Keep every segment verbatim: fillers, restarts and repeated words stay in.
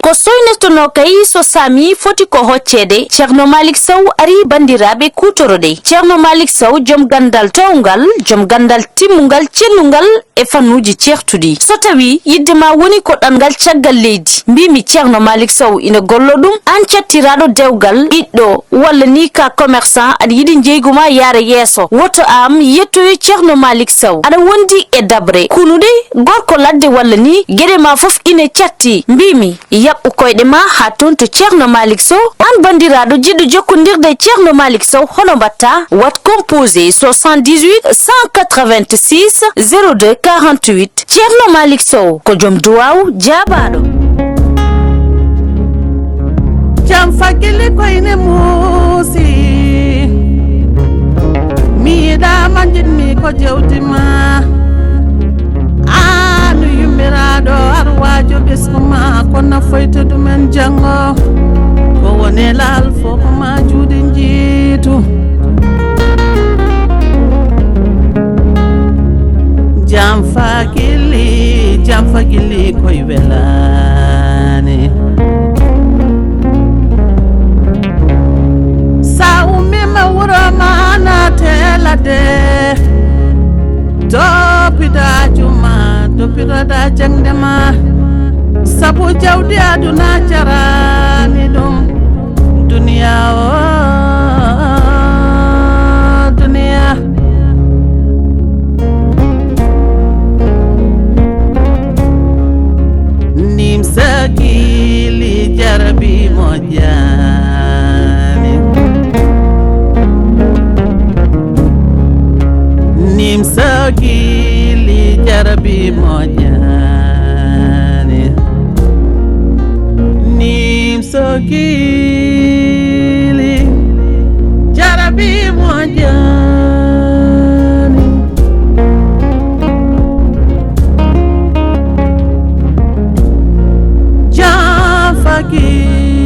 Ko soynetonoo kay so saami foti ko hocceede, Ceerno Maalik Sow arii banndiraaɓe kuutoro-ɗee. Ceerno Maalik Sow, joom ganndal toowngal, joom ganndal timmungal, cellungal e fannuuji ceertuɗi. So tawii yiɗde maa woni ko ɗanngal caggal leydi, mbiimi Ceerno Maalik Sow ina gollo ɗum, aan cattiraaɗo dewgal, ɓiɗɗo, walla nii ka commerçant, aɗa yiɗi njeygu maa yaara yeeso, woto aan yettoyo Ceerno Maalik Sow. Aɗa wondi e daɓre, kunuɗe, gorko ladde walla nii, geɗe maa fof ine catti. Mbiimi, yaɓɓu koyɗe maa haa toon to Ceerno Maalik Sow. Aan banndiraaɗo jiɗɗo jokkondirde e Ceerno Maalik Sow, hono mbaɗtaa? Waɗ composé soixante-dix-huit cent quatre-vingt-six zéro deux quarante-huit. Ceerno Maalik Sow ko joom duwaaw jaabaaɗo. Jam fagili koyne muusi. Mi yiɗaama, njiɗmi ko jewdi ma. Aan yummiraaɗo arwaajo ɓesngu ma, ko nafoyta ɗumen janngo. Ko woni laal fof ko ma juuɗe njiitu. Jam fagili, jam fagili koy welaani. Sa ummiima wuro ma naate ladde. Toppita juma, toppitoɗa jaŋde ma. Sabu jawdi aduna jarani ɗum. Duniya o, duniya. Nimsa gili jarabi moƴƴaani. Nimsa gili jarabi moƴƴaani. Nimsa gili jarabi moƴƴaani.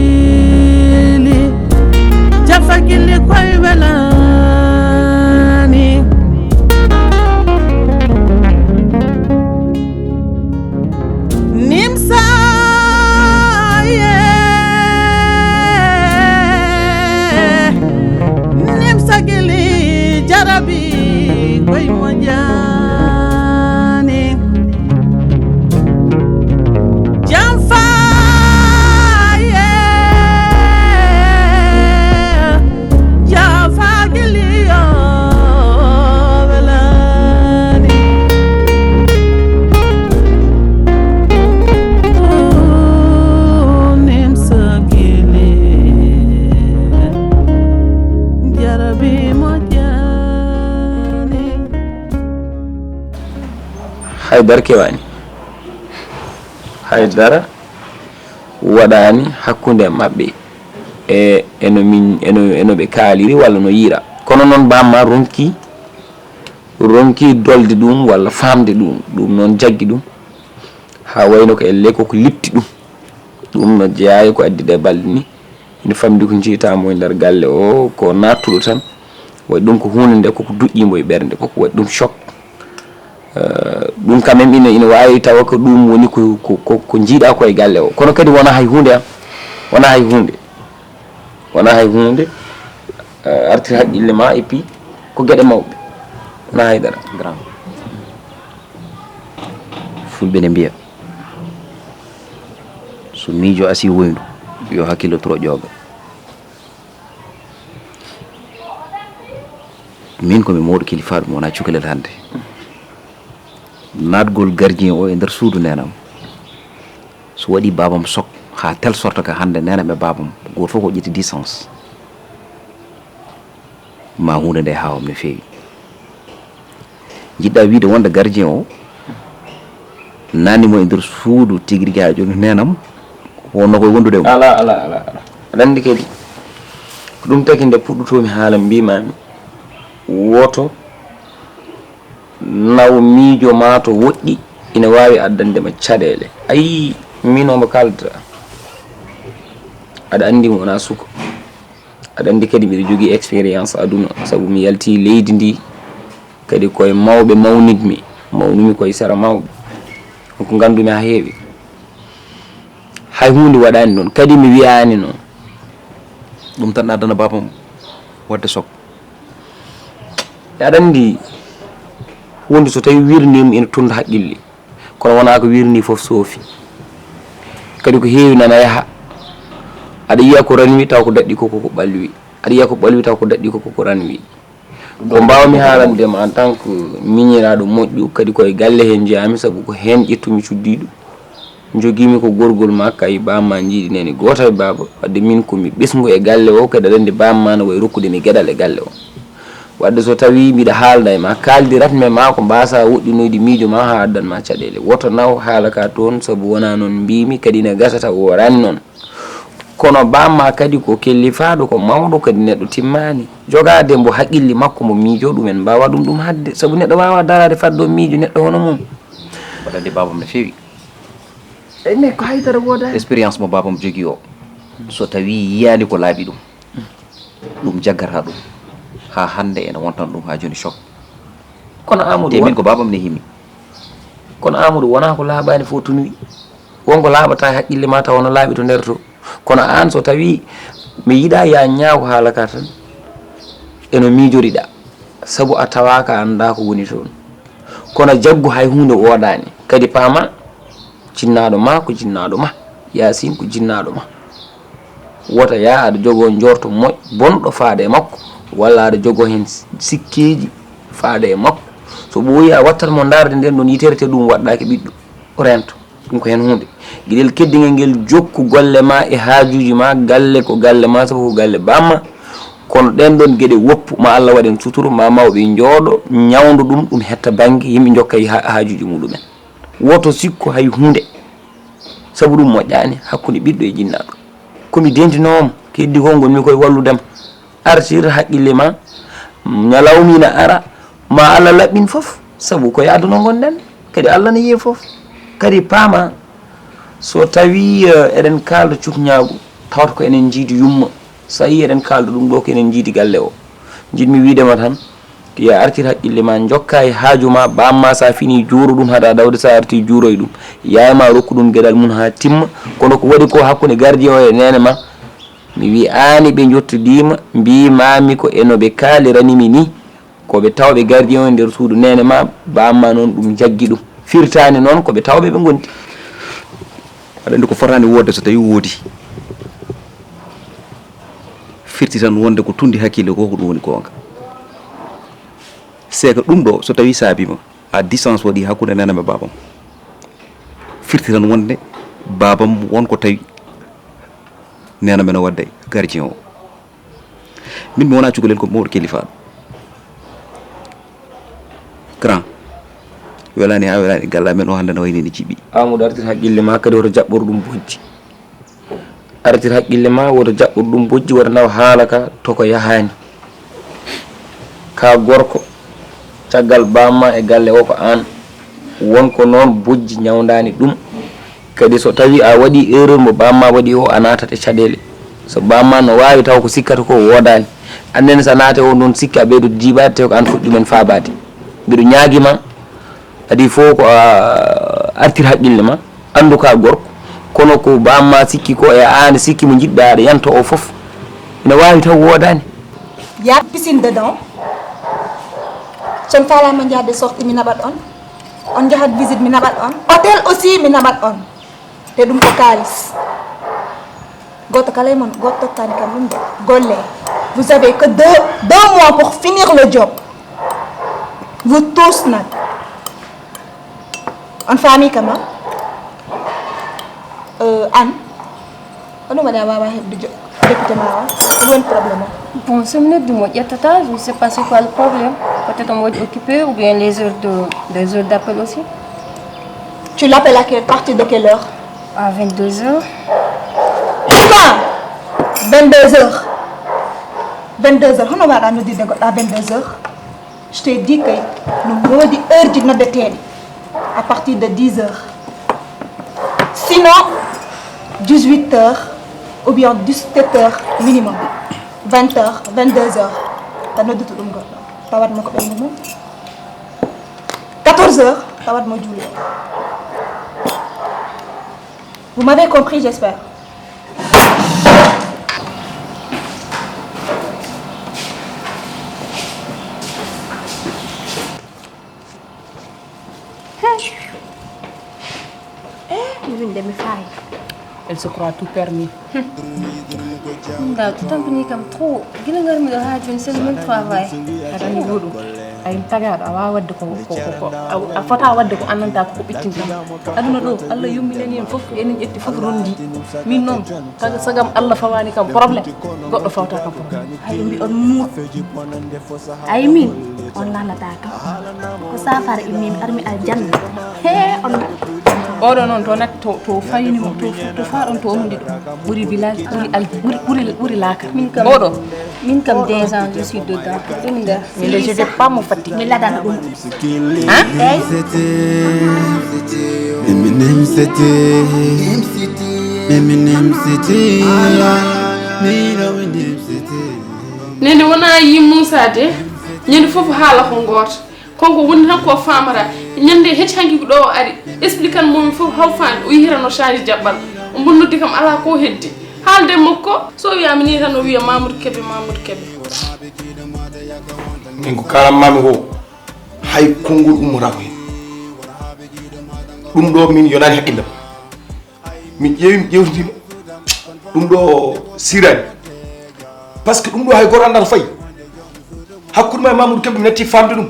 Jafagili, jafagili koy welaani. Nimsa, yeah. Nimsa gili jarabi koy moƴƴaani. Jam fa, yeah. Jam fa gili o welaani. Nimsa gili jarabi moƴƴaani. Haydara kewaani. Haydara waɗaani hakkunde maɓɓe e, e no min, e no, e no ɓe kaaliri walla no yiira. Kono noon, bamma ronki, ronki dolde ɗum walla faamde ɗum. Ɗum noon jaggi ɗum. Haa wayno ko elle ko, ko lipti ɗum. Ɗum no jeyaa e ko addi ɗe balɗe ni. Ina famɗi ko njiytaa mo e nder galle o, ko naattuɗo tan. Waɗi ɗum ko huunde nde, koko duƴƴii mo e ɓernde, koko waɗi ɗum choc. Eh, ɗum quand même ina, ina waawi tawa ko ɗum woni ko, ko, ko, ko njiiɗaa ko e galle o. Kono kadi wonaa hay huunde am. Wonaa hay huunde. Wonaa hay huunde. Eh, artir haqqille ma, et puis ko geɗe mawɓe. Wonaa hay dara. Grand. Fulɓe ne mbiya, so miijo asii woyndu, yo hakkillo turo ƴooga. Min ko mi mawɗo kilifaaɗo, mi wonaa cukalel hannde. Naatgol gardien o e nder suudu neenam, so waɗi baabam choc, haa telle sorte que hannde neenam e baabam, gooto fof ko ƴetti distance. Ma huunde nde haawam no feewi. Njiɗɗa wiide wonde gardien o naatni mo e nder suudu tigi rigi haa jooni neenam, wonno koye wondude mo? Ala, ala, ala, ala. Aɗa anndi kadi, ko ɗum tagi nde puɗɗotoomi haala mbiimaami, woto naw miijo ma to woɗɗi, ina waawi addande ma caɗeele. Ayi, min omo kaalda. Aɗa anndi mi wonaa suka. Aɗa anndi kadi mbiɗa jogii expérience aduna, sabu mi yaltii leydi ndi, kadi koye mawɓe mawnitmi, mawnumi koye sera mawɓe. Donc, nganndumi haa heewi. Hay huunde waɗaani noon, kadi mi wiyaani noon. Ɗum tan addana baabam waɗde sok. Aɗa anndi, huunde so tawii wirniima ina tunda haqqille, kono wonaa ko wirnii fof soofi. Kadi ko heewi nana yaha, aɗa yiya ko ranwi taw ko daɗɗi ko koko ɓalwi, aɗa yiya ko ɓalwi taw ko daɗɗi ko koko ranwi. Ko mbaawmi haalande ma en tant que miñiraaɗo moƴƴo, kadi ko e galle heen njeyaa-mi, sabu ko heen ƴettu-mi cuddiiɗo. Njogii-mi ko gorgol ma, kay baam ma njiiɗi nani gooto e baaba. Wadde miin ko mi ɓesngu e galle o, kadi aɗa anndi baam ma no wayi rokkude mi geɗal e galle o. Wadde so tawii mbiɗa haalda e ma, kaaldirat-mi e ma ko mbaasa woɗɗinoyde miijo ma haa addan ma caɗeele. Woto naw haala ka toon, sabu wonaa noon mbiimi, kadi ina gasa taw wooraani noon. Kono baam ma kadi ko kellifaaɗo, ko mawɗo, kadi neɗɗo timmaani. Jogaade mbo haqqille makko, mbo miijoo, ɗum en mbaawaa ɗum ɗum haɗde, sabu neɗɗo waawaa daraade fadde o miijo neɗɗo hono mum. Mbaɗande baabam no feewi. Eyi, mais ko haydara woodaani. Expérience mo baabam jogii o, so tawii yiyaani ko laaɓi ɗum, ɗum jaggata ɗum. Haa hannde ene wontana ɗum haa jooni choc. Kono Amadou Te wa- min ko baabam nehii-mi. Kono Amadou, wonaa ko laaɓaani fof tunwi. Won ko laaɓata e haqqille ma tawa no laaɓi to nder to. Kono aan, so tawii mi yiɗaa ya ñaaw haala ka tan, eno miijoriɗaa, sabu a tawaaka, a anndaa ko woni toon. Kono jaggu hay huunde woodaani. Kadi paama, jinnaaɗo ma ko jinnaaɗo ma, Yaasin ko jinnaaɗo ma. Wota yaa aɗa jogoo njoorto moƴ-, bonɗo faade e makko, walla aɗa jogoo heen sikkeeji faade e makko. So ɓooyii a wattat mo ndaarde ndeen ɗoon yitere, te ɗum waɗɗaaki ɓiɗɗo, o reento. Ɗum ko heen huunde. Geɗel keddiŋel ngel, jokku golle ma e haajuuji ma, galle ko galle ma, sabu ko galle baam ma. Kono ɗeen ɗoon geɗe woppu, ma Allah waɗ en suturu, ma mawɓe njooɗo, ñawnda ɗum, ɗum hetta bannge, yimɓe njokka e ha-, haajuuji muɗum en. Woto sikku hay huunde, sabu ɗum moƴƴaani hakkunde ɓiɗɗo e jinnaaɗo. Ko mi dentinoowo mo, ko heddi ko ngonmi ko e wallude mo. Artir haqqille ma, ñalawma ina ara, ma Allah laɓɓin fof, sabu ko e aduna ngonɗen, kadi Allah ne yiya fof. Kadi paama, so tawii, eh, eɗen kaalda cukñaagu, tawata ko enen njiidi yumma. So a yii eɗen kaalda ɗum ɗo, ko enen njiidi galle o. Njiɗmi wiide ma tan, yo a artir haqqille ma, njokka e haaju ma, baam ma, so a finii juuro ɗum, hada dawde, so a artii juuroy ɗum. Yaay ma rokku ɗum geɗal mum haa timma, kono ko waɗi ko hakkunde gardien o e neene ma, mi wiyaani ɓe njottodiima, mbiimaami ko e no ɓe kaalirani mi nii, ko ɓe tawa ɓe gardien o e nder suudu neene ma, baam ma noon ɗum jaggi ɗum. Firtaani noon ko ɓe tawa ɓe ɓe ngondi. Aɗa anndi ko fotaani woodde so tawii woodi. Firti tan wonde ko tundi hakkille ko ko ɗum woni goonga. C'est que ɗum ɗo so tawii saabiima, a distance waɗi hakkunde neene ma baabam. Firti tan wonde baabam won ko tawi neene ma no waɗde gardien o. Min mi wonaa cukalel, ko mawɗo kelifaaɗo. Grand, welaani haa welaani, galle amen o hannde no wayi ni ne jiɓi. Amadou, artir haqqille ma kadi, woto jaɓɓor ɗum bojji. Artir haqqille ma, woto jaɓɓor ɗum bojji, woto naw haala ka to ko yahaani. Ka gorko, caggal baam ma e galle o ko aan. Won ko noon bojji ñawndaani ɗum. Kadi so tawii a waɗii erreur mo baam ma waɗi o, a naatat e caɗeele. So baam ma no waawi taw ko sikkata ko woodaani. Aan nene so a naati o ɗoon sikki, a ɓeydoto jiiɓaade, te ko aan foti ɗum en faabaade. Mbiɗo ñaagii ma, adii fof ko a artir haqqille ma, anndu ka gorko, kono ko baam ma sikki ko e aan sikki mo njiɗɗa aɗa yanta o fof, ina waawi taw woodaani. Il y a piscine dedans. So on faalaama njaade sortie, mi naɓat on. On njahat visite, mi naɓat on. Hôtel aussi, mi naɓat on. Te ɗum ko kaalis. Gooto kala e mon, gooto tottaani kam ɗum de. Golle. Vous avez que deux, deux mois pour finir le job. Vous tous nag. On faami kam, ah? Euh, Anne, hono waɗi a waawaa heɓde jo-, député ma o? Ko ɗum woni problème o? Bon, so mi noddi mo ƴettata, je ne sais pas c'est quoi le problème. Peut-être omo waɗi occupé ou bien les heures de, les heures d'appel aussi. Tu l'appelles à quelle, partir de quelle heure? À vingt-deux heures. Quoi? Vingt-deux heures. Vingt-deux heures. Hono mbaawɗaa noddirde goɗɗo à vingt-deux heures? Je t'ai dit que no woodi heure ji noddeteeɗi à partir de dix heures. Sinon, dix-huit heures ou bien dix-sept heures minimum. Vingt heures, vingt-deux heures. Taw noddutu ɗum goɗɗo. Tawat mo ko ɓernde mum. Quatorze heures, tawat mo juulɗo. Vous m'avez compris, j'espère. Eh, min de mi fayi. Elle se croit tout permis. Nda tampini kam trop. Gila ngar mi ɗo ha joni, c'est le même travail. Aɗa andi ɗo ɗum. Ay tagaɗo a wawa wadde ko ko ko a fota wadde ko annanta ko ko ɓittinta. Aduna ɗo Allah yumminani en fof, enen ƴetti fof rondi. Min noon kaga sagam Allah fawani kam problème, goɗɗo fawta kam problème. Hay ɓe mbi on muur. Ay min on lanata kam. Ko safara immi mi armi aljanna. He on. Oɗo noon to nat to to fayni mo to to faɗon to omuɗi ɗo. Ɓuri bilal ɓuri al ɓuri ɓuri ɓuri laakar. Min kam oɗo. Min kam déjà je suis dedans. Ɗum nda. Mais je vais pas me fatiguer. Mi ladana ɗum. Hein? Eyyi. Eminem c'était. Eminem c'était. Nene wona yi Moussa de. Ñande fof haala ko goto. Kanko woni tan ko famata. Ñande hecci hanki ko ɗo o ari. Explique an momi fof haw fani o yihira no change jaɓɓal. O mbonnoddi kam ala ko heddi. Haalde makko so wiyama ni tan o wiya Mamoudou Kébé, Mamoudou Kébé. Min ko kalanmami ko hay konngol ummotako hen. Ɗum ɗo min yonani haqqillam. Mi ƴeewi mi ƴeewtidima. Ɗum ɗo sirani. Par ce que ɗum ɗo hay goto anndaa to fayi. Hakkude ma e Mamoudou Kébé mi natti famde ɗum.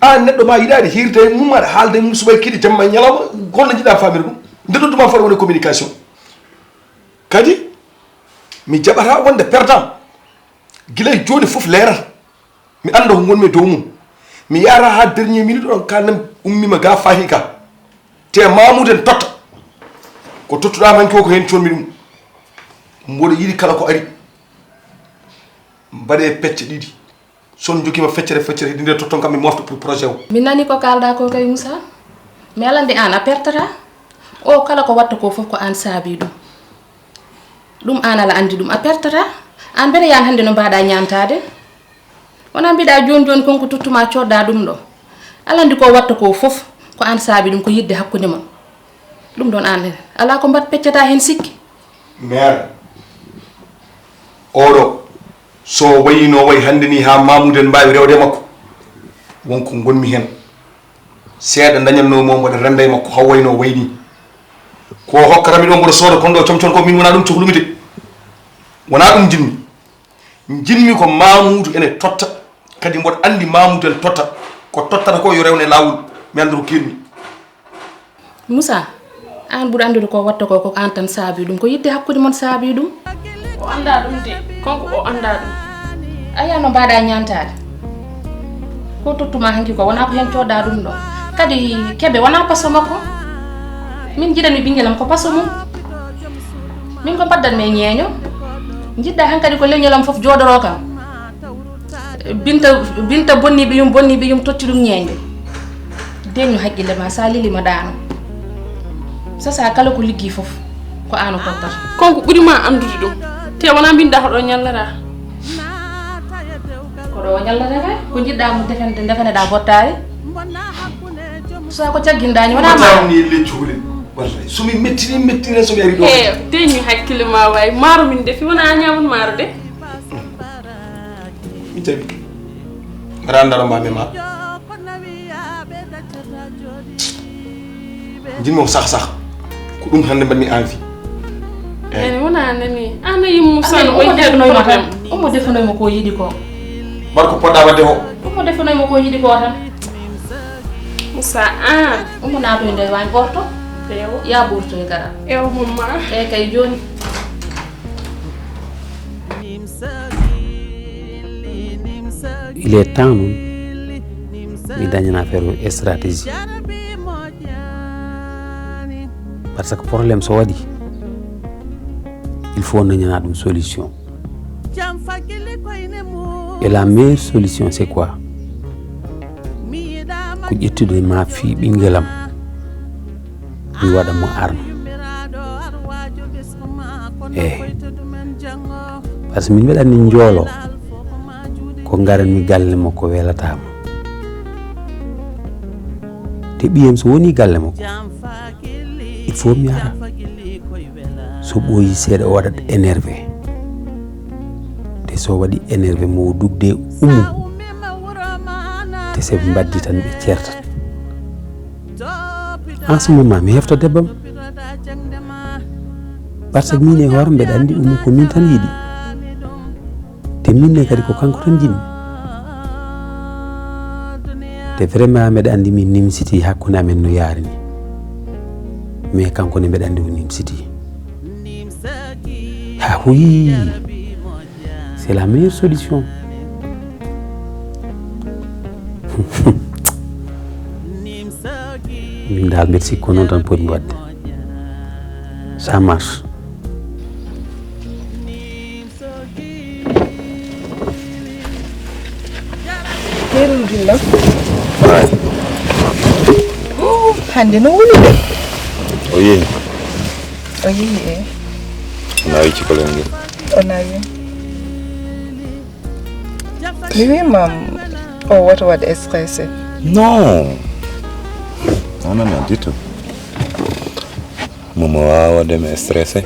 An neɗɗo ma yiɗaade hirde e mum aɗa haalda e mum subaka kikiiɗe jamma e ñalawma. Holno jiɗɗa famire ɗum? Nde tottuma fota woni communication. Kadi mi jaɓata wonde perdant. Gila e jooni fof leerat. Mi annda ko ngonmi e dow mum. Mi yahata ha dernier minute on ka nan ummima ga fahi ga. Te Mamoudou en totta. Ko tottuɗa hanki o ko hen conmi ɗum. Mboɗo yiɗi kala ko ari mbaɗe pecce ɗiɗi. Son jokkima feccere feccere ɗi nde totton kam mi mofta pour projet o. Mi nani ko kalɗa ko kay Moussa. Mi alande an a pertata. O kala ko watta ko fof ko an saabi ɗum. Ɗum an ala andi ɗum a pertata. An mbele yan hande no mbaɗa ñantade. Wona mbiɗa joni joni konko tottuma codda ɗum ɗo. Alandi ko watta ko fof ko an saabi ɗum ko yidde hakkude mon. Ɗum ɗon an ala ko mbat peccata hen sikki. Mère, oɗo so wayino way hande ni ha Mamoudou en mbawi rewde makko. Wonko gonmi hen. Seeɗa dañatno mo mboɗo renda e makko haw wayno wayni. Ko hokkatami ɗo mboɗo sooda kon ɗo comcon ko min wona ɗum cohlumi de. Wona ɗum jinmi. Jinmi ko Mamoudou ene totta. Kadi mboɗo andi Mamoudou ene totta. Ko tottata ko yo rewne lawol. Mi anda ko kenmi. Moussa, an ɓuri andude ko watta ko ko an tan saabi ɗum ko yidde hakkude mon saabi ɗum. O anda ɗum de, kanko o anda ɗum. Aya no mbaɗa ñantade. Ko tottuma hanki ko wona ko hen codda ɗum ɗo. Kadi Kebe wona paso makko. Min jiɗanmi ɓinguelam ko paso mum. Min ko mbaddanmi e ñeeño. Jiɗɗa hankadi ko leñolam fof joɗoro kam. Binta binta bonni ɓiyum bonni ɓiyum totti ɗum ñeeñde. Deñu haqqille ma sa lili ma ɗaano. Sasa kala ko liggi fof ko an o tottata. Kanko ɓuri ma andude ɗum. Te wona mbinda ko ɗo ñallata. Ko ɗo o ñallata kay ko jiɗɗa mo defende defeneɗa bottari. Sa ko cagginɗani wona ma. Tawni leccugulen. Wallay somi mettini mettine somi ari ɗo. He deñu hakkille ma way maaro min defi wona a ñaman maaro de. Mi tawi mbaɗa ndaro ma mema. Jinmo sah sah ko ɗum hande mbanmi envie. Eyyi. Ene wona nani ana yimmu san o yiɗi problème. Omo defanoymo ko yiɗi ko. Mbar ko poɗɗa wadde o. Omo defanoymo ko yiɗi ko tan. Moussa an. Omo naatoy nde wañ ɓorto. Ewo ya ɓorto e gara. Ewo mumma. Eyyi kay joni. Il est temps nun mi dañana affaire o stratégie. Parce que problème so waɗi il faut dañana ɗum solution. Et la meilleure solution c'est quoi? Ko ƴettude ma fi ɓinguelam mi waɗa mo arme. Eyyi. Par ce que min mbeɗa anndi njoolo ko ngaranmi galle makko welatamo. Te ɓiyam so woni galle makko il faut mi ara. So ɓooyi seeɗa, o waɗat énervé. Te so waɗi énervé, mo o dugde umu. Te se ɓe mbaddi tan, ɓe ceertat. En ce moment, mi hefta debbam. Parce que min e hoore mbeɗa anndi umu ko min tan yiɗi. Te min ne kadi ko kanko tan jiɗmi. Te vraiment mbeɗa anndi min nimsiti hakkunde amen no yaari ni. Mais kanko ne mbeɗa anndi o nimsiti. Ha huyi. C'est la meilleure solution. Min dal mbeɗa sikki ko noon tan poti mi waɗde. Ça marche. Yeru dilla. Ay. Hande no wuli de. O yehi. O yehi e. O nawi cikolel ngel. O nawi. Mi wimam o woto waɗ stressé. Non. Non, non, non, du tout. Momo wawa waɗde mi stressé.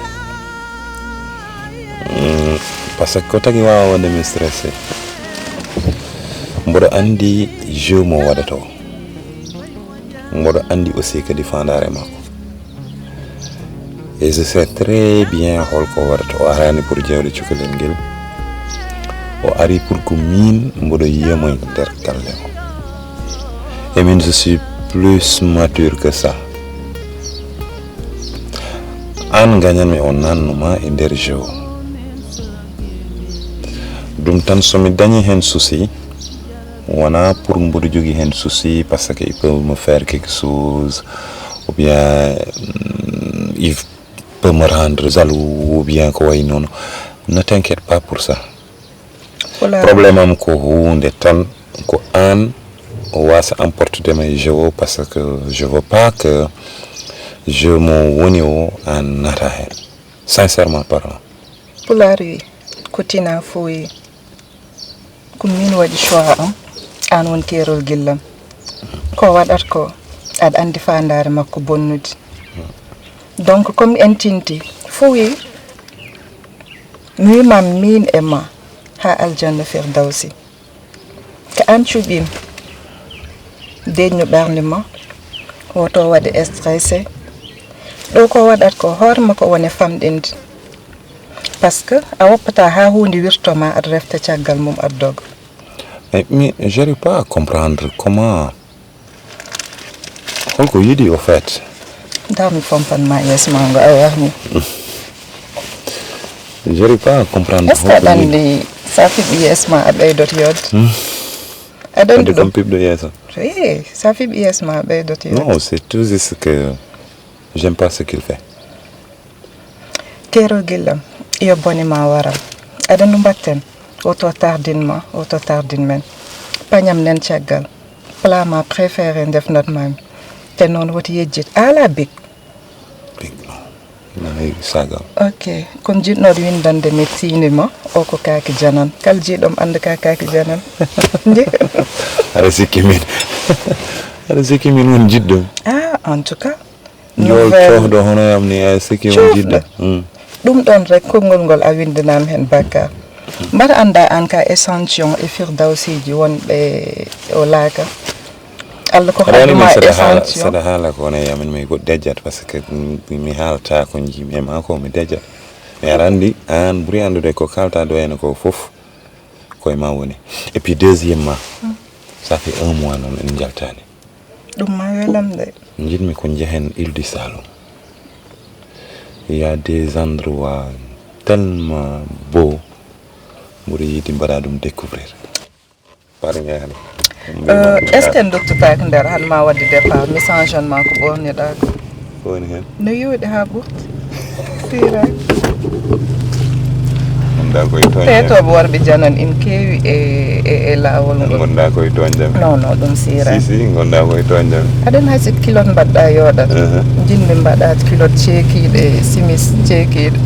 Mm, parce que ko tagi wawa waɗde mi stressé, mboɗo anndi jeu mo waɗata o. Mboɗo anndi aussi kadi fandare makko. Et je sais très bien holko waɗata. O arani pour jewde cukalel ngel. O ari pour ko min mboɗo yiya mo e nder galle o. Et min, je suis plus mature que ça. An gañanmi o nannuma e nder jeu. Ɗum tan, so mi dañi heen souci, wona pour mboɗo jogii heen souci parce que il peut me faire quelque chose, ou bien, mm, il peut me rendre jaloux, ou bien ko wayi noon. Ne t'inquiète pas pour ça. Problème am ko huunde tan, ko aan o wasa emportude ma e jeu o, parce que je veux pas que jeu mo woni o aan nata heen. Sincèrement parlant. Pulaar wi, ko tina fooyi. Ko min waɗi choix am, aan won keerol gillam. Ko waɗat ko, aɗa anndi faandaare makko bonnude. Donc, comme en tinti, fooyi, mi wimam min e ma, haa aljanna firdawsi. Ko aan cuɓiim, deeƴnu ɓernde ma, woto waɗe stressé. Ɗo ko waɗat ko hoore ma ko woni famɗinde. Parce que a woppataa haa huunde wirto ma, aɗa refta caggal mum, aɗa doga. Mais, mais j'arrive pas à comprendre comment. Holko yiɗi au fait? Nda mi fompan ma yes ma ngo a wahmi. J'arrive pas à comprendre. Est-ce que aɗa anndi sa fiɓi yes ma a ɓeydot yod? Aɗa anndi ɗum? Piɓɗo yeeso. Eh, sa fiɓi yes ma a ɓeydot yod. Non, c'est tout juste que j'aime pas ce qu'il fait. Keerol gillam, yo bone ma waram. Aɗa no mbatten, woto tardin ma, woto tardin men. Pañam nen caggal. Plat ma préféré ndefnat mami. Te noon woto yejjit. Ala big. Big no. Nanay sagal. Ok. Kon jiɗnoɗo windande mi tiini ma, o ko kaaki janan. Kal jiɗom anda ka kaaki janan. Nde? Aɗa sikki min. Aɗa sikki min won jiɗɗo. Ah, en tout cas. Njool cohɗo hono yam ni, a sikki on jiɗɗo. Ɗum ɗon rek, konngol ngol a winndanaama heen bakkaar. Mbaɗa annda aan ka échantillon e firdawsiiji wonɓe o laaka. Allah ko haɗuma échantillon. Saɗa haala ko wona yamin mi ko dejjat, parce que mi haalta ko jiimi e maa ko mi dejjat. Mais aɗa anndi, aan ɓuri anndude ko kaalta ɗo heen ko fof, koye ma woni. Et puis deuxièmement, ça fait un mois noon en njaltaani. Ɗum ma welam de. Njiɗmi ko njehen Île du Saloum. Il y a des endroits tellement beaux, mboɗo yiɗi mbaɗa ɗum découvrir. Par exemple. Euh, est-ce que en dottotaki nder han ma wadde départ mi change on ma ko ɓorniɗa ko? Ko woni hen? No yooɗi ha ɓurti. Sira. Ngonɗa koye toñde. Teetoɓe worɓe janan ina keewi e e e laawol ngol. Ngonɗa koye toñde. Non non ɗum sira. Si si ngonɗa koye toñde. Aɗen hay si kilot mbaɗɗa yooɗat. Jinmi mbaɗat kilot ceekiiɗe simis ceekiiɗe.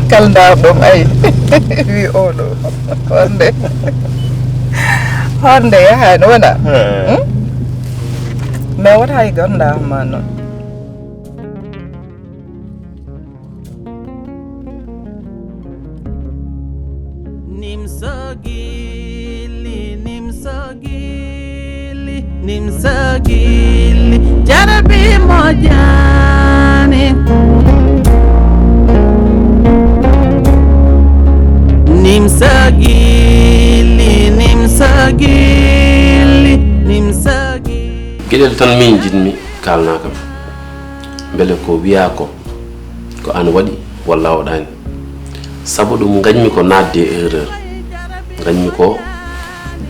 Kala ndaar ɗum ay. Wi oɗo. Honde. Honde yahaani wona. Mais wota hay gannda ma noon. Nimso gilli, nimso gilli, nimso gilli, jarabi moƴƴaani. Nimso gilli, nimso gilli, nimso gilli. Geɗel tan min njiɗmi kaalnaa kam. Mbele ko wiyaa ko, ko aan waɗi walla a waɗaani? Sabu ɗum ngañmi ko naatde e erreur. Ngañmi ko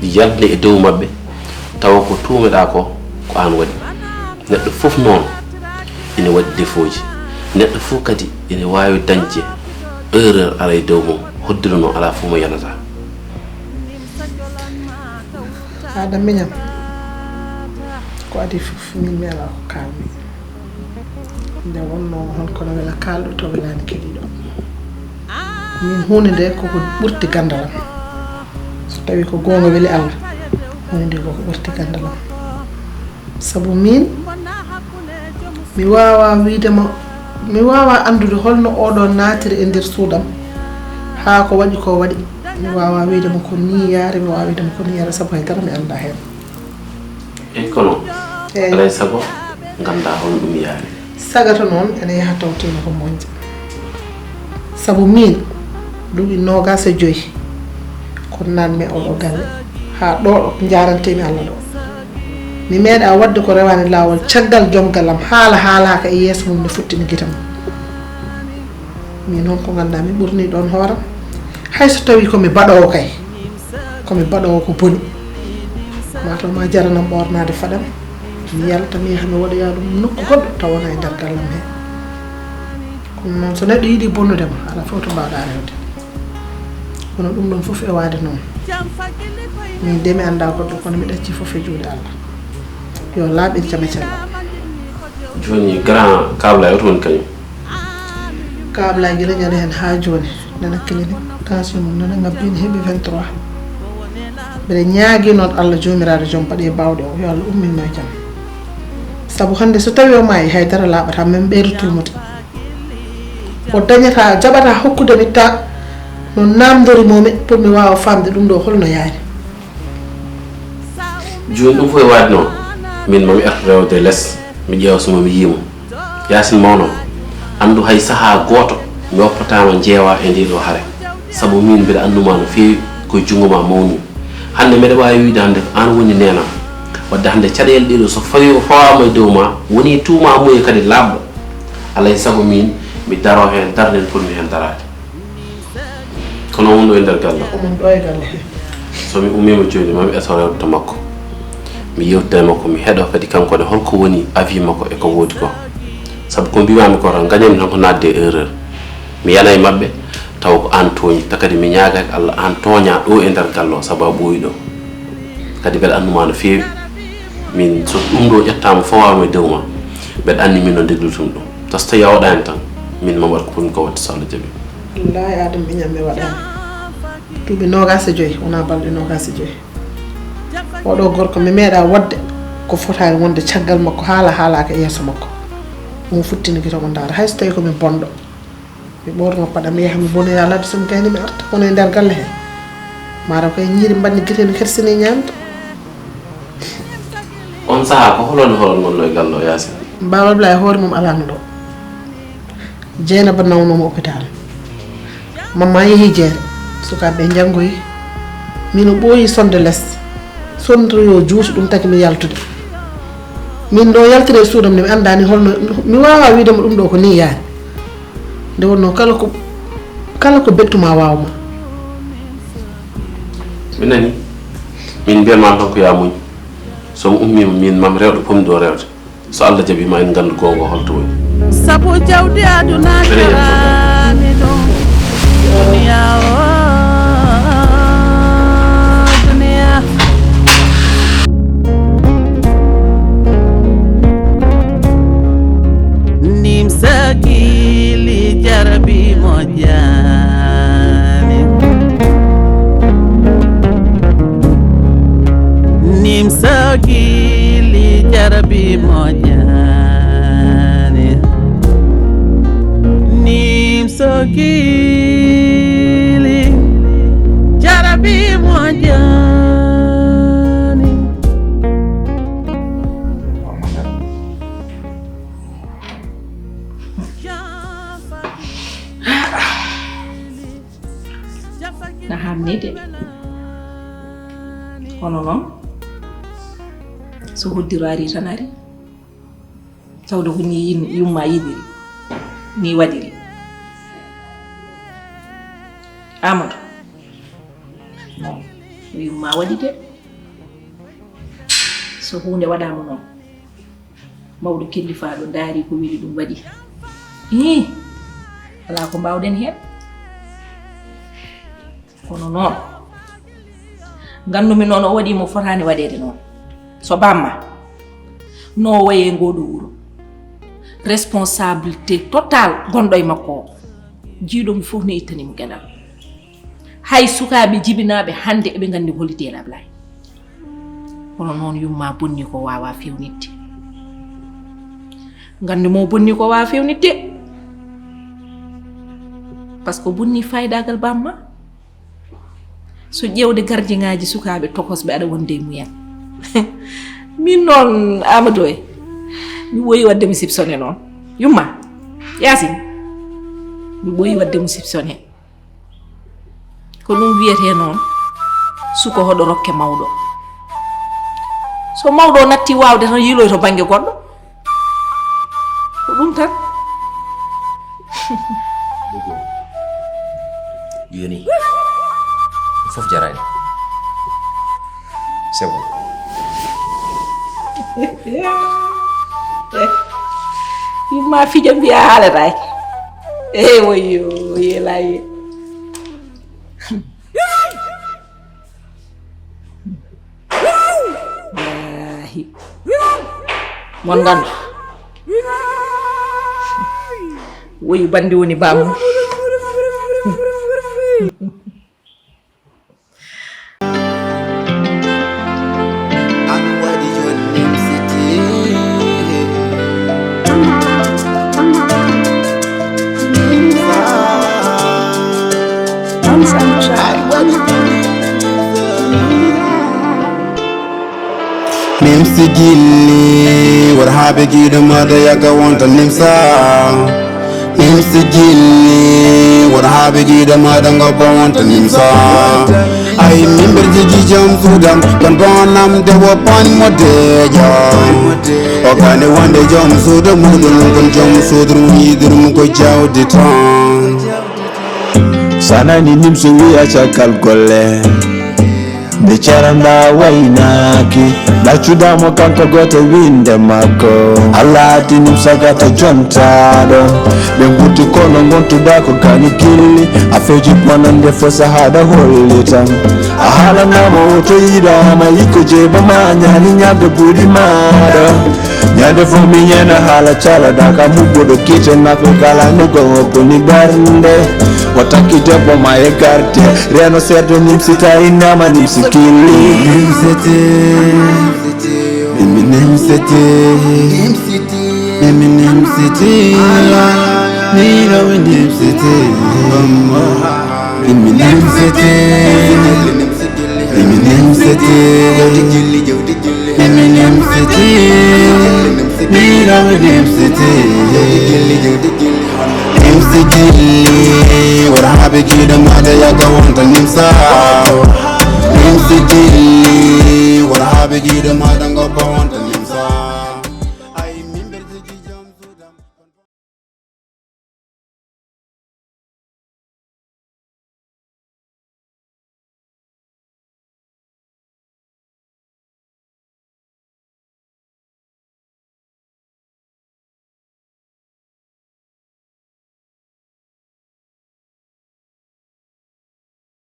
yaltde e dow maɓɓe, tawa ko tuumeɗaa ko, ko aan waɗi. Neɗɗo fof noon ina waɗi defooji. Neɗɗo fof kadi ina waawi dañde erreur ara e dow mum, hoddira noon alaa fof mo yanata. Aada miñam, ko adii fof min mi alaa ko kaalmi. Nde wonnoo hol kono wela kaalɗo to welaani keɗiiɗo. Min huunde nde koko ɓurti ganndal am. So tawii ko goonga weli Allah, huunde nde koko ɓurti ganndal am. Sabu min, mi waawaa wiyde mo, mi waawaa anndude holno oɗo naatiri e nder suudam, haa ko waɗi ko waɗi. Mi waawaa wiyde mo ko nii yaari, mi waawaa wiyde mo ko nii yaari, sabu hay dara mi anndaa heen. Eyi, kono alay sago nganndaa holno ɗum yaari. Sagata noon ene yaha taw tino ko moƴƴa. Sabu min, duuɓi noogaas e joyi ko naatmi e oɗo galle, haa ɗo ɗo njaarantemi Allah ɗo. Mi meeɗa waɗde ko rewaani laawol caggal joom gallam, haala haalaaka e yeeso mum ne futtini gite mum. Min noon ko nganndaa mi ɓurni ɗoon hooram. Hay so tawii ko mi baɗoowo kay, ko mi baɗoowo ko boni. Mataw ma jaranam ɓoornaade faɗam, mi yalta mi yaha mi waɗoya ɗum nokku goɗɗo taw wona e nder gallam he. Kono noon so neɗɗo yiɗi bonnude ma, alaa fof to mbaawɗa rewde. Kono ɗum ɗoon fof e waade noon. Min de mi anndaa goɗɗo kono mi ɗacci fof e juuɗe Allah. Yo laaɓir jam e cellal. Jooni grand kaabla e oto woni kañum. Kaabla gila ñande heen haa jooni nana clinique, tension mum nana ngabbi ne heɓi vingt-trois. Mbeɗa ñaagii noon Allah joomiraaɗo joom baɗe baawɗe o yo Allah ummin mo e jam. Sabu hannde so tawii o maayi hay dara laaɓataa, min ɓeydo tumude. O dañataa, jaɓataa hokkude mi ta no naamndori momi pour mi waawa faamde ɗum ɗo holno yaari. Jooni ɗum fof e waade noon, min mami artu rewde les, mi ƴeewa so mami yii mo. Yaasin mawno, anndu hay sahaa gooto mi woppataama njeewa e ndee ɗoo hare, sabu miin mbiɗa anndumaa no feewi, ko e junngo maa mawni. Hannde mbeɗa waawi wiyde hannde ko aan woni neenam. Wadde hannde caɗeele ɗee ɗoo so fawii o fawaama e dow maa, wonii tuumaa muye kadi laaɓɗo, alaa e sago miin mi daroo heen darnde nde potmi heen daraade. Kono wonɗo e nder galle o. Omon ɗo e galle he. So mi ummiima jooni, maa mi eto rewde to makko. Mi yewtida e makko, mi heɗoo kadi kanko ne holko woni avis makko e ko woodi ko. Sabu ko mbiimaami ko tan, ngañanmi tan ko naatde e erreur. Mi yana e maɓɓe, tawa ko aan tooñi. Ta kadi mi ñaagaaki Allah aan tooñaa ɗo e nder galle o, sabu a ɓooyi ɗo. Kadi mbeɗa anndu maa no feewi. Min so ɗum ɗo ƴettaama fawaama e dow maa, mbeɗa anndi min no ndeglitumi ɗum. Ta so tawii a waɗaani tan, min maa mi waɗ ko potmi ko waɗde so Allah jaɓii. Wallaahi Aadama miñam mi waɗaani. Duuɓi noogaas e joyi wonaa balɗe noogaas e joyi. Oɗo gorko mi meeɗaa waɗde ko fotaani wonde caggal makko haala haalaaka e yeeso makko. Omo futtini gite omo ndaara hay so tawii ko mi bonɗo. Mi ɓoorno paɗa mi yaha mi bonoya ladde so mi gayni mi arta kono e nder galle he. Maaro koye ñiiri mbanni gite mi hersini ñaamde. On sahaa ko holon holon ngonno e galle o Yaasin? Baaba Ablaye hoore mum alaano ɗo. Jeynaba nawnoo mo hôpital. Mamma yehi jeere. Sukaaɓe ɓe njanngoyi. Mino ɓooyi sonde les. Sonde yo juuti ɗum tagi mi yaltude. Min ɗo yaltiri e suudam nde mi anndaani holno mi waawaa wiide mo ɗum ɗo ko nii yaani. Nde wonnoo kala ko kala ko bettu ma waaw ma. Mi nani. Min mbiyan ma tan ko yaa muñ. So mi ummiima miin mam rewɗo pommi ɗo rewde. So Allah jaɓii ma en nganndu goonga holto woni. Sabu jawdi aduna jaraani ɗum. Duniya o duniya. Nimsa gili jarabi moƴƴaani. Nimsa gili jarabi moƴƴaani. Nimsa gili. Yani. Na hamni de. Kono noon, so hoddiro ari tan ari. Tawde ko ni yin-, yumma yiɗiri, ni waɗiri. Amadou, noon ko yumma waɗi de. So huunde waɗaama noon, mawɗo kellifaaɗo ndaari ko weli ɗum waɗi. Ih, alaa ko mbaawɗen heen. Kono noon, nganndu-mi noon o waɗii mo fotaani waɗeede noon. So bamma no o wayi e ngoo ɗoo wuro, responsabilité total gonɗo e makko o, jiiɗo mo fof ne ittani mo geɗal. Hay sukaaɓe jibinaaɓe hannde eɓe nganndi ko hollitel Ablaye. Kono noon yumma bonni ko waawaa feewnitde. Nganndu-mi o bonni ko waawaa feewnitde. Parce que o bonni faydaagal bamma. So ƴeewde gardiŋaaji sukaaɓe tokosɓe aɗa wonde e mumen. Min noon, Amadou e, mi ɓooyi waɗde mo soupçonné noon. Yumma, Yaasin, mi ɓooyi waɗde mo soupçonné. Ko ɗum wiyetee noon, suka hoɗo rokke mawɗo. So mawɗo o natti waawde tan yiiloy to bannge goɗɗo. Ko ɗum tan. Yoni. Ɗum fof jaraani. C'est bon. Yumma fija mbiya haalataake. Eh, woyyo, woyyo, laye. Wallaahi. Mon nganndu. Woyi bandi woni bammo. Nimsi gilli, wara haa ɓe giɗo maɗa yaga wonta nimsa. Nimsi gilli, wara haa ɓe giɗo maɗa ngobba wonta nimsa. Ay mimber jigi jam sudam, kon bonam de wo pan mo deja. O kane wonde jom suudu muɗum, kon jom suudu mum yiɗir mu ko jawdi tan. Sanani nimso wiya caggal golle. Nde caranda waynaaki, ɗaccuɗamo kanko gooto winde makko. Allah addi nimso gata jontaɗo. Ɓe ngurti kono ngontuɗa ko gani gilli. Afeeji bonande fo sahaɗa holli tan. A haalanama o to yiɗama ikko jeeba ma ñaani ñamde buuɗi maɗa. Ñande fof mi ñeena haala calaɗa ka mubbuɗo kite nafe kala nugo o boni ɓernde. O takki debbo ma e garde. Reno seeɗa nimsi ta innama nimsi killi. Nimsete. Mimi nimsete. Mimi nimsete. Mira we nimsete. Mimi nimsete. Mimi nimsete. Mimi nimsete. Mira we nimsete. Nimsi gilli, wara haa ɓe giɗo maɗa yaga wonta nimsa. Nimsi gilli, wara haa ɓe giɗo maɗa ngobba wonta nimsa.